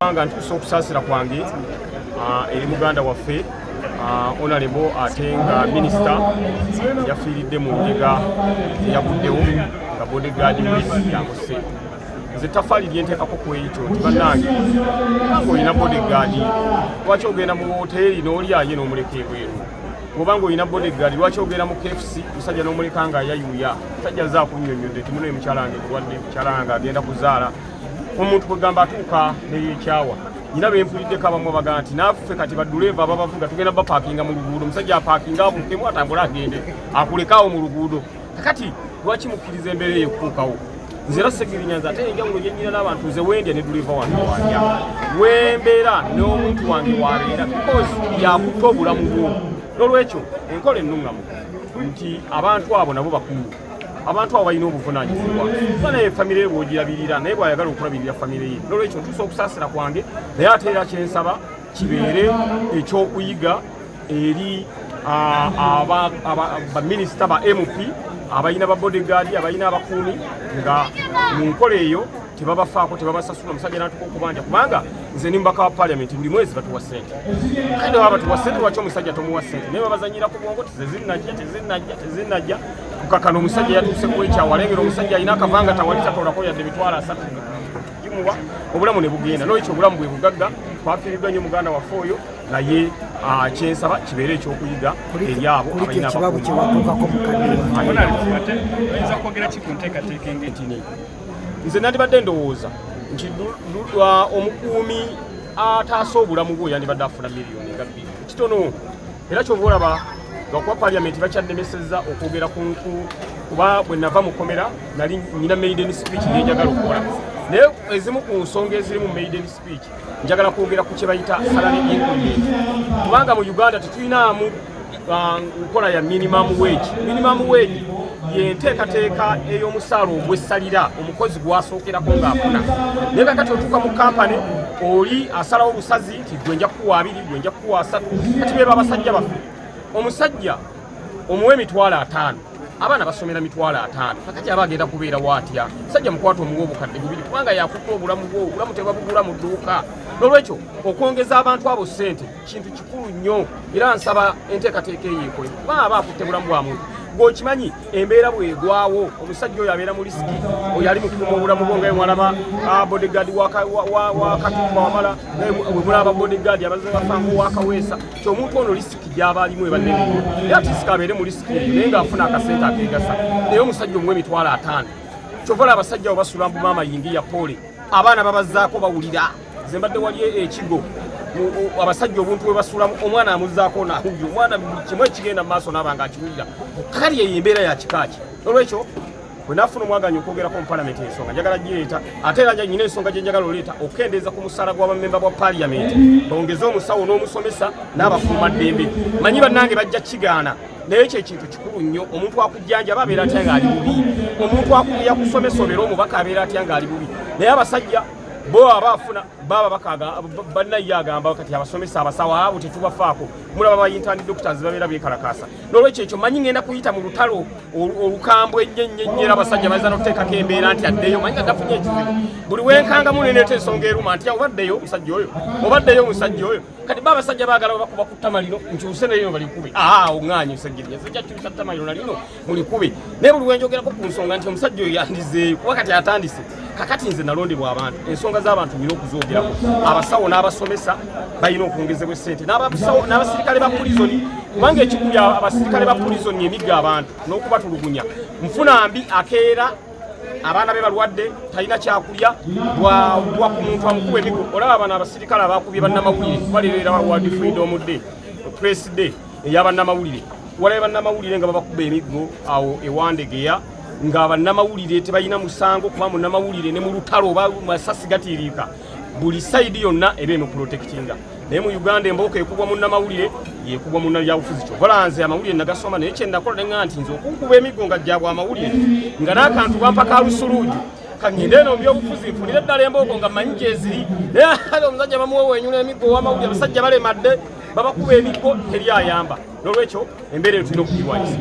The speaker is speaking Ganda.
Nga ntuusa okusaasira kwange eri muganda waffe honorable ate nga minisita yafiiridde mu njega eyaguddewo nga bodyguard we yamusse. Nze tafaali lyenteekako ku ekyo nti bannange, kubanga olina bodyguard, lwaki ogenda mu woteeri n'olyaye n'omuleka ebweru? Bw'obanga olina bodyguard, lwaki ogenda mu KFC musajja n'omuleka nga ayayuuya? Musajja nze akunnyonnyodde nti munaye mukyala wange mulwadde, mukyala wange agenda kuzaala. Omuntu kwegamba atuuka neyekyawa. Nyina bempuliddeko abamu bagaa nti naffe kati baduleeva ababavuga tugenda bapaakinga mu luguudo, omusajja apaakinga abuukemu atambule agende akulekaawo mu luguudo. Kakati lwaki mukkiriza embeera eyo okutuukawo? Nze era Segirinya, nze ate enjawulo gyenyina n'abantu, nze wendya ne duleeva wange walya, wembeera n'omuntu wange wabeera, because yakutta obulamu bwo. N'olwekyo enkola ennuŋŋamu nti abantu abo nabo bakulu, abantu abo balina obuvunanyizibwa, kuba naye famire ye bwogirabirira, naye bwayagala okulabirira famire ye. Nolwekyo ntuusa okusaasira kwange, naye ate era kyensaba kibeere ekyokuyiga eri baminisita, ba MP abalina ba bodyguard, abalina abakuumi, nga mu nkola eyo tebabafaako, tebabasasula. Omusajja natuka okubanja, kubanga nze ni mubaka wa parliament, buli mwezi batuwa sente. Kandi baba batuwa sente, lwaki omusajja tomuwa sente? Naye babazanyira ku bwongo, tezinajja, tezinajja, tezinajja. Kukakana omusajja yatuuse kwekyawa, alengera omusajja alina akavanga tawali, tatolako yadde 30,000 gimuwa, obulamu ne bugenda. Nolwekyo obulamu bwe bugagga. Twafiiriddwa nnyo muganda waffe oyo, naye kyensaba kibeere ekyokuyiga eri abo abalina. Ekibabu kyewatuukako mukadde. Oyinza kwogera ki ku nteekateeka eng'etini? Nze nandibadde ndowooza nti omukuumi ataasa obulamu bwe yandibadde afuna miliyoni nga 2, kitono. Era kyova olaba lwakuba parliament bakyannemesezza okwogera ku kuba bwe nava mu kkomera nali nyina maiden speech gyenjagala okukola, naye ezimu ku nsonga eziri mu maiden speech njagala kwogera ku kye bayita salary increment, kubanga mu Uganda tetulinaamu nkola ya minimum wage. Minimum wage yenteekateeka ey'omusaala ogwessalira omukozi gwasookerako ng'afuna, naye kakati otuuka mu kampani oli asalawo busazi nti gwe nja kukuwa 20, gwe nja kukuwa 30. Kati beba abasajja baffe, omusajja omuwa 50,000, abaana basomera 50,000, kakati aba agenda kubeera waatya? Musajja mukwata omuwa 2000, kubanga yakutta obulamu bwo. Obulamu tebabugula mu dduuka. N'olwekyo okwongeza abantu abo ssente kintu kikulu nnyo, era nsaba enteekateeka eyo ekole, kubanga aba akutte bulamu bwa muntu. Gweokimanyi embeera bwegwawo, omusajja oyo abeera mu risk. Oyo ali mukuuma obulamu bwo, nga mwalaba bodyguard wa Katumba Wamala, bwe mulaba bodyguard abaze bafangu wakaweesa, ti omuntu ono risk gy'aba alimu eba nnene nnyo. Era tisika abeere mu risk eyo naye ng'afuna akasente akeegasa. Naye omusajja omuwa 50,000, kyova olaba abasajja abo basula mbu maama yingiya poole, abaana babazzaako bawulira. Nze mbadde wali ekigo, abasajja obuntu bwe basulamu, omwana amuzzaako nawulira, omwana buli kimu ekigenda mu maaso naaba nga akiwulira. Kakati eyo embeera ya kikaaki? Olwekyo bwe nafuna omwaganya okwogerako mu palamenti, ensonga njagala gireeta. Ate era nyina ensonga gye njagala oleeta okukendeeza ku musaala gw'abamemba bwa paliyamenti, bongeze omusawo n'omusomesa n'abakuumaddembe. Manyi bannange bajja kigaana, naye ekyo ekintu kikulu nnyo. Omuntu akujjanjaba abeera atya ng'ali bubi? Omuntu yakusomesa obeera omubaka abeera atya ng'ali bubi? Naye abasajja bo aba afuna baba bakaga bannaye agamba kati abasomesa, abasawo abo tetubafaako. Mulaba ba intern doctors babeera beekalakaasa. N'olwekyo ekyo manyi ngenda kuyita mu lutalo olukambwe ennyo ennyo ennyo, era abasajja bayinza n'okuteekako embeera nti addeyo. Manyi nga nafunye ekizibu, buli wenkangamu neneeta ensonga eruma nti obaddeyo omusajja oyo, obaddeyo omusajja oyo. Kati ba abasajja baagala bakuba ku ttama lino, nkyuse nayo balikube. Aa, oŋŋaanye Segirinya, sijja kyusa ttama lino nalino mulikube. Naye buli wenjogerako ku nsonga nti omusajja oyo yandizeeyo, kuba kati atandise. Kakati nze nalondebwa abantu, ensonga z'abantu nina okuzoogerako. Abasawo n'abasomesa balina okwongezebwa essente, n'abasirikale ba purizoni, kubanga ekikuli abasirikale ba purizoni emigga abantu n'okubatulugunya. Nfuna mbi akeera abaana be balwadde, talina kyakulya, bwagwa ku muntu amukuba emigo. Olaba bano abasirikale abakubye bannamawulire, baleerera World Freedom Day, Press Day ey'abannamawulire. Walabe bannamawulire nga babakuba emiggo awo ewandegeya, nga bannamawulire tebalina musango, kuba munnamawulire ne mu lutalo oba masasi gatiiriika, buli side yonna eba emuprotectinga. Naye mu Uganda embooko ekubwa munnamawulire yekubwa munnabyabufuzi. Kyova nze amawulire nagasoma, naye kyenakola neŋŋa nti nze okunkuba emiggo nga jjabwa amawulire nga n'akantu bampa ka lusuluuju, kangende eno mbyobufuzi nfunire eddala embooko nga mmanyi gyeziri. Naye omusajja bamuwewenyula emiggo owamawulire, abasajja balemadde, babakuba emiggo, teri ayamba. N'olwekyo embeera eyo tulina okugirwanyisa.